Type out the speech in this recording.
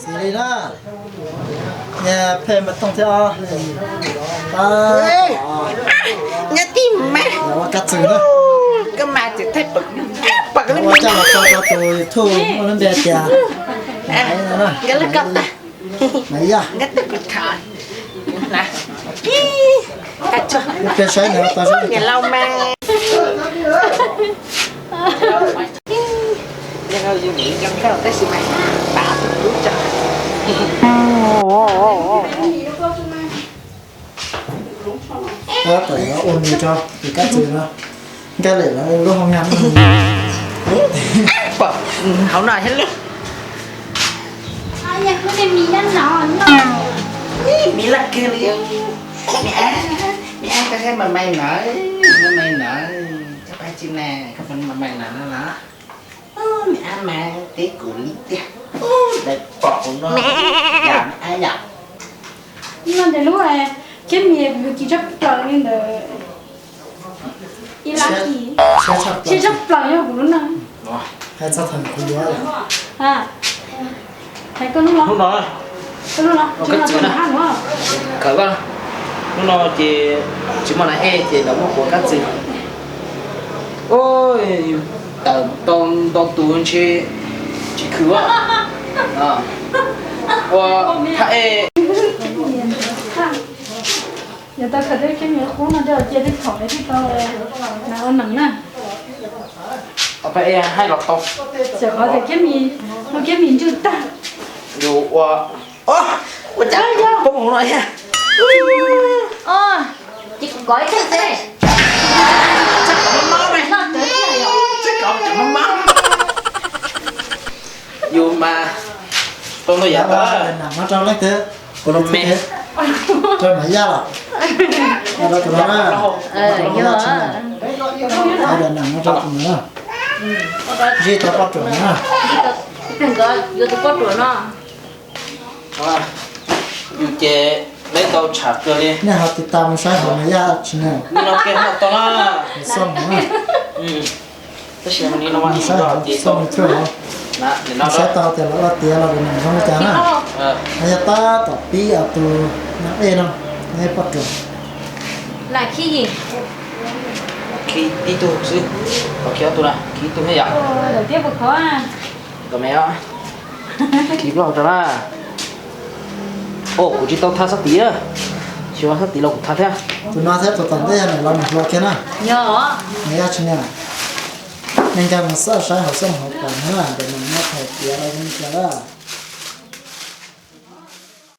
Txiv li na, phem mas tooj thiab os. Nyob tij mas ua kab txwm na. Koj mas tsis theej pom ua coj los tso rau tus YouTube muaj lub npe tias Maiv Yaj. Peb saib nws tau zoo. Tab tom yuav ua nws tso tus kab txwm no, nkag lem lawv lub hoo nyam. Pom hauv no thiab lub. Miv laj kiag li. Miv ab, miv ab, koj thiab mas mais na, mas mais na, koj pab tsis na, koj pab mas mais na no los. Miv ab mas teb kuv li tiag. Lawv pom kuv no, yam ab yam. Ib no ntawm lub kiab miv kuv kis tshaj plaws li ntawd. Ib lab kis siab tshaj plaws yog kuv lub no. Hais txog thaum kuv yuav, hais koj lub no, koj lub no, koj lub no, kawm vaj, lub no ces tsis muaj nas ej ces lawv muab quav kab txwm. Tawm tau ntau tus ntshe tsis khwv. Ua thaj ej. Yog tau khaws tej kiab miv qub no coj cia tej thaum es thiaj tau na ua neeg na. Pab ej hais los tau. Xyov qhov tias kiab miv, muaj kiab miv ntswj tag. Yus ua, ua cas poob hauv no thiab. Ces kuv kov ib teg xwb. Yus mas tau ntau yam tau. Nam no rau leej twg? Kuv los me. Rau Maiv Yaj los? Rau tus no na. Yog. Nam no rau tus no na. Zij tau poj ruam no na. Yuav tus poj ruam no. Yus ces leb tau tsham kawg li. Nej ho tiv tas mus saib hauv Maiv Yaj tsis ne. Tab sis mus saib hauv xoj mus thuj os. Saib tau tias lawv ua tiav los lawv nam zoo li cas na. No yog tab tom pib tus nam ej no, nej poj ruam. Khi tib tug xwb, khi ob tug na, khi ib tug thiab yom. Lawv tiab puas khov? Kom me os. Khi plaub hau rau na. Os, kuv tsis tau tha sab tid, tsis tau sab tid los kuv tha thiab. Tus no thiab tus tom ntej yog nws los nws hluas kiag na. Yog. Nws yog tsis niam. Nej nkag mus xauj saib hauv xoj hauv pom na, ntawm nws muab thaij tiav los zoo li cas na.